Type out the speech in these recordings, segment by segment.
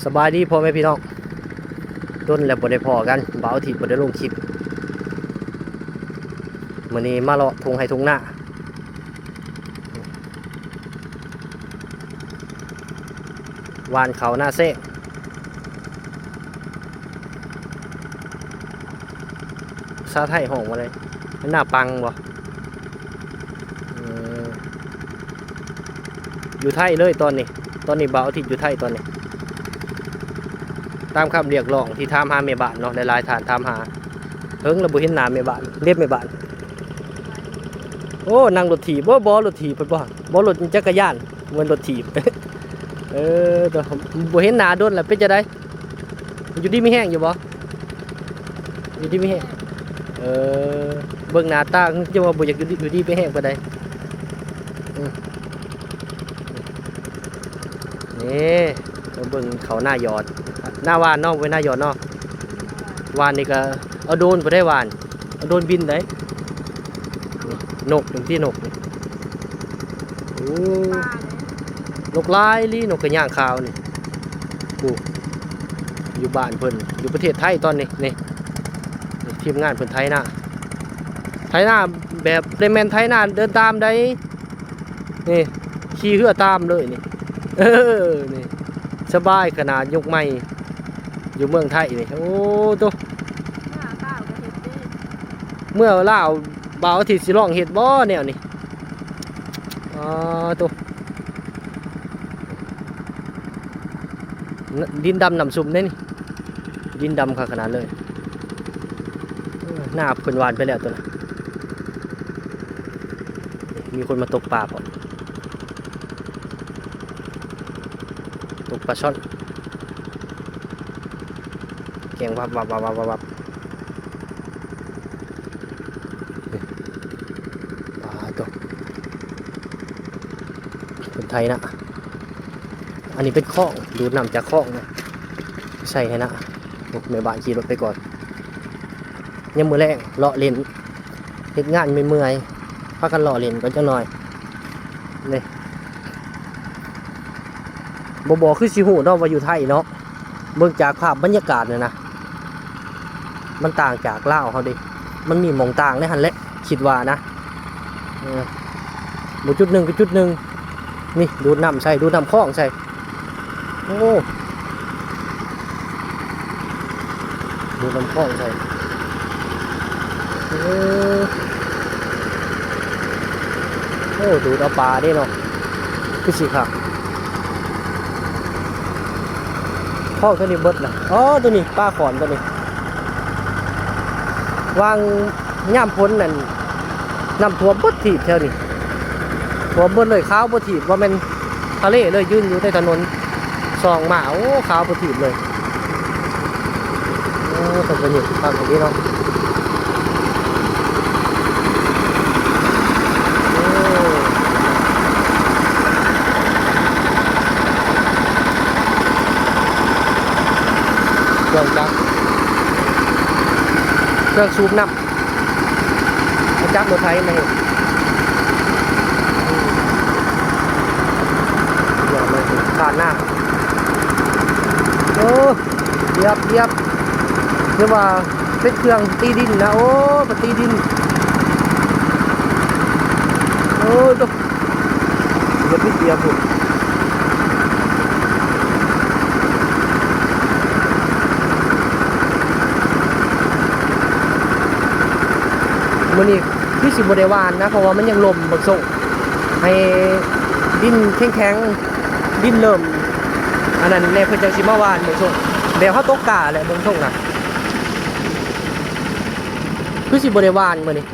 ສະບາຍດີພໍ່ແມ່ພີ່ນ້ອງ ດົນແລ້ວບໍ່ໄດ້ພໍ້ກັນ ບ່າວອາທິດບໍ່ໄດ້ລົງຄລິບ. ມື້ນີ້ມາເລາະທົ່ງໄຮ່ທົ່ງນາ ຫວ່ານເຂົ້ານາແຊງ. ພາສາໄທຮ້ອງວ່າໃດ? ນາປັງບໍ່? ເອີ ຢູ່ໄທເລີຍຕອນນີ້ ຕອນນີ້ບ່າວອາທິດຢູ່ໄທຕອນນີ້ ຕາມຄຳຮຽກຮ້ອງທີ່ຖາມຫາແມ່ບ້ານເນາະ ຫຼາຍໆທ່ານຖາມຫາ ເຫິງແລ້ວບໍ່ເຫັນໜ້າແມ່ບ້ານ ເດັບແມ່ບ້ານ. ໂອ້ ນັ່ງລົດຖີບບໍ່? ບໍ່ ລົດຖີບເພິ່ນບໍ່ ບໍ່ ລົດຈັກກະຍານ ແມ່ນລົດຖີບ. ເອີ ໂຕ ບໍ່ເຫັນໜ້າດົນແລ້ວ ເປັນຈັ່ງໃດ? ຢູ່ດີມີແຮງຢູ່ບໍ່? ຢູ່ດີມີແຮງ ເອີ ເບິ່ງໜ້າຕາຄືຈະວ່າບໍ່ຢາກຢູ່ດີ ຢູ່ດີມີແຮງປານໃດ. ອືມ ນີ້ ມາເບິ່ງເຂົ້ານາຢອດ ນາຫວ່ານເນາະ ບໍ່ແມ່ນນາຢອດເນາະ. ຫວ່ານນີ້ກໍເອົາໂດຣນໄປໄດ້ຫວ່ານ ເອົາໂດຣນບິນໄດ້. ນີ້ ນົກ ເບິ່ງຕິ ນົກນີ້ ໂອ້ ນົກຫຼາຍອີ່ຫຼີ ນົກກະຍາງຂາວນີ້. ໂອ້ ຢູ່ບ້ານເພິ່ນ ຢູ່ປະເທດໄທຕອນນີ້ ນີ້ ນີ້ ທີມງານເພິ່ນໄຖນາ ໄຖນາແບບ ບໍ່ໄດ້ແມ່ນໄຖນາເດີນຕາມໃດ ນີ້ ຂີ່ເຮືອຕາມເລີຍນີ້. ເອີ ນີ້ ສະບາຍຂະໜາດ ຍົກໄມ້ຢູ່ເມືອງໄທນີ້. ໂອ້ ໂຕ ເມືອລາວກໍເຮັດເດ້ ເມືອລາວ ບ່າວອາທິດຊິລອງເຮັດບໍ່ແນວນີ້? ອໍ ໂຕ ດິນດຳນ້ຳຊຸ່ມເດ້ນີ້ ດິນດຳຄັກຂະໜາດເລີຍ. ເອີ ນາເພິ່ນຫວ່ານໄປແລ້ວໂຕນະ. ມີຄົນມາຕົກປາພ້ອມ ຕົກປາຊ່ອນ ແກງວັບໆໆໆໆ. ນີ້ ປາໂຕ ເພິ່ນໄຖນາ ອັນນີ້ເປັນຄອງ ດູດນ້ຳຈາກຄອງນະ ໃສ່ໃຫ້ນາ. ໂອ້ ແມ່ບ້ານຂີ່ລົດໄປກ່ອນ. ຍາມມື້ແລງເລາະຫຼິ້ນ ເຮັດງານເມື່ອຍໆ ພາກັນເລາະຫຼິ້ນກ່ອນຈັກໜ່ອຍ. ນີ້ ບໍ່ ບໍ່ ຄືຊິຮູ້ເນາະວ່າຢູ່ໄທເນາະ ເບິ່ງຈາກພາບບັນຍາກາດນີ້ນະ ມັນຕ່າງຈາກລາວເຮົາເດ້ ມັນມີໝ່ອງຕ່າງໃນຫັ້ນແຫຼະ ຄິດວ່ານະ. ເອີ ບໍ່ຈຸດໜຶ່ງກໍຈຸດໜຶ່ງ ນີ້ ດູດນ້ຳໃສ່ ດູດນ້ຳຄອງໃສ່. ໂອ້ ດູດນ້ຳຄອງໃສ່ ເອີ ໂອ້ ດູດເອົາປາເດ້ເນາະ ຄືຊິຄັກ. ຄອງຕົວນີ້ເບິດລະ ອໍ ຕົວນີ້ປາຂອນຕົວນີ້ ຫວ່າງຍາມຝົນນັ້ນ ນ້ຳຖ້ວມເບິດທີບແຖວນີ້ ຖ້ວມເບິດເລີຍ ຂາວໂພດທີບ ວ່າແມ່ນທະເລເລີຍ ຢືນຢູ່ໃນຖະໜົນ ສ່ອງມາ ໂອ້ ຂາວໂພດທີບເລີຍ. ໂອ້ ເປັນບັນຍາກາດທີ່ຄັກອີ່ຫຼີເນາະ ໂອ້ ເຄື່ອງຈັກ ເຄື່ອງສູບນ້ຳ ມາຈັບລົດໄຖມາເຮັດ ຍອດເລີຍ ຂາດໜ້າ ໂອ້ ຢຽບ ຢຽບ ຫຼືວ່າເປັນເຄື່ອງຕີດິນນະ ໂອ້ ໄປຕີດິນ ໂອ້ ໂຕ ເຮັດນິດດຽວພຸ້ນ ມື້ນີ້ຄືຊິບໍ່ໄດ້ຫວ່ານນະ ເພາະວ່າມັນຍັງລົມເບິ່ງຊົງ ໃຫ້ດິນແຂງໆ ດິນເລີ່ມອັນນັ້ນແດ່ ເພິ່ນຈັ່ງຊິມາຫວ່ານເບິ່ງຊົງ ແບບເຮົາຕົກກ້າແຫຼະເບິ່ງຊົງນະ ຄືຊິບໍ່ໄດ້ຫວ່ານມື້ນີ້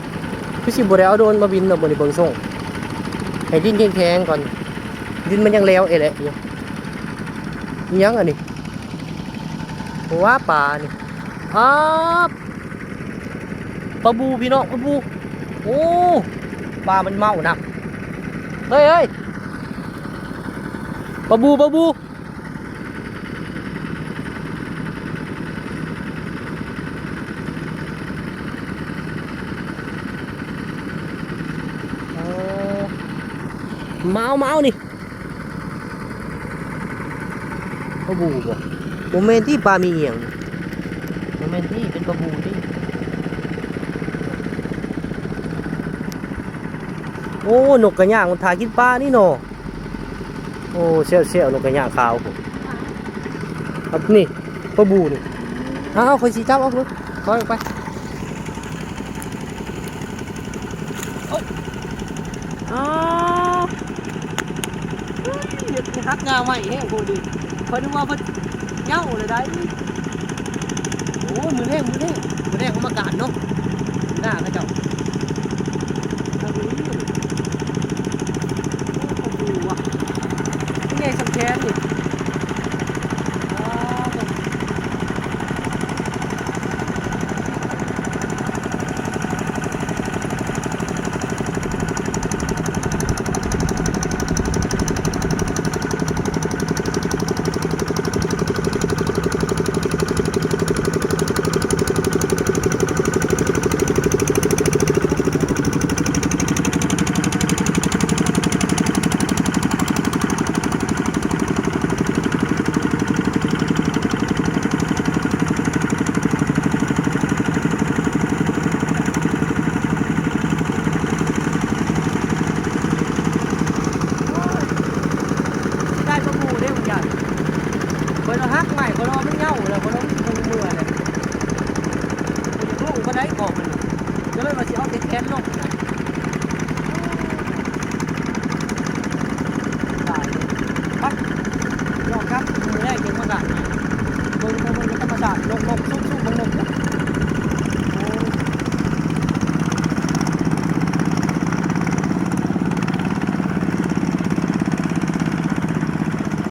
ຄືຊິບໍ່ໄດ້ເອົາໂດຣນມາບິນເນາະມື້ນີ້ເບິ່ງຊົງ ໃຫ້ດິນແຂງໆກ່ອນ ດິນມັນຍັງແຫຼວເອແຫຼະຢູ່. ອີຫຍັງອັນນີ້? ໂອ້ ປານີ້ ອ້າ ປາບູພີ່ນ້ອງ ປາບູ ໂອ້ ປາມັນເມົານຳ ເຮີ້ຍ ເຮີ້ຍ ປາບູ ປາບູ. ເອົາ ມາເອົາ ມາເອົານີ້ ປາບູບໍ່? ບໍ່ແມ່ນຕິ ປາມີຫຍັງ? ບໍ່ແມ່ນຕິ ເປັນປາບູຕິ? ໂອ້ ນົກກະຍາງມັນຖ້າກິນປານີ້ເນາະ. ໂອ້ ແຊວໆ ນົກກະຍາງຂາວພຸ້ນ. ອັນນີ້ ປາບູນີ້. ເອົາ ຂ້ອຍຊິຈັບເອົາພຸ້ນ ຖອຍອອກໄປ. ໂອ້ ອ້າວ ເຮີ້ຍ ເຮັດໃຫ້ຫັກງ່າໄມ້ແຮງໂພດເດ. ຂ້ອຍນຶກວ່າເພິ່ນເຍົາແລ້ວໃດ. ໂອ້ຍ ມື້ແລງ ມື້ແລງ ມື້ແລງເອົາມາການເນາະ ໜ້າເຂົາເຈົ້າ. ໂອ້ ປາບູຫວະ ໃຫຍ່ສ່ຳແຂນນີ້. ອ້າວ ໂອ້ຍ ເສຍດາຍປາບູເດ້ ບາງຢ່າງ. ຂ້ອຍລະຫັກໄມ້ ຂ້ອຍລະວ່າມັນເຍົາແລ້ວ ຂ້ອຍລະວ່າມັນເມື່ອຍແລ້ວ. ຂ້ອຍຢາກລົງບໍ່ໄດ້ຂອງມັນ ກໍເລີຍວ່າຊິເອົາແຕ່ແຂນລົງນະ. ຕາຍເລີຍ. ໄປ ລອງກັບ ມື້ແລກເກັບມາກະ ເບິ່ງ ເບິ່ງ ເບິ່ງທຳມະຊາດ ລົງ ລົງ ສຸດ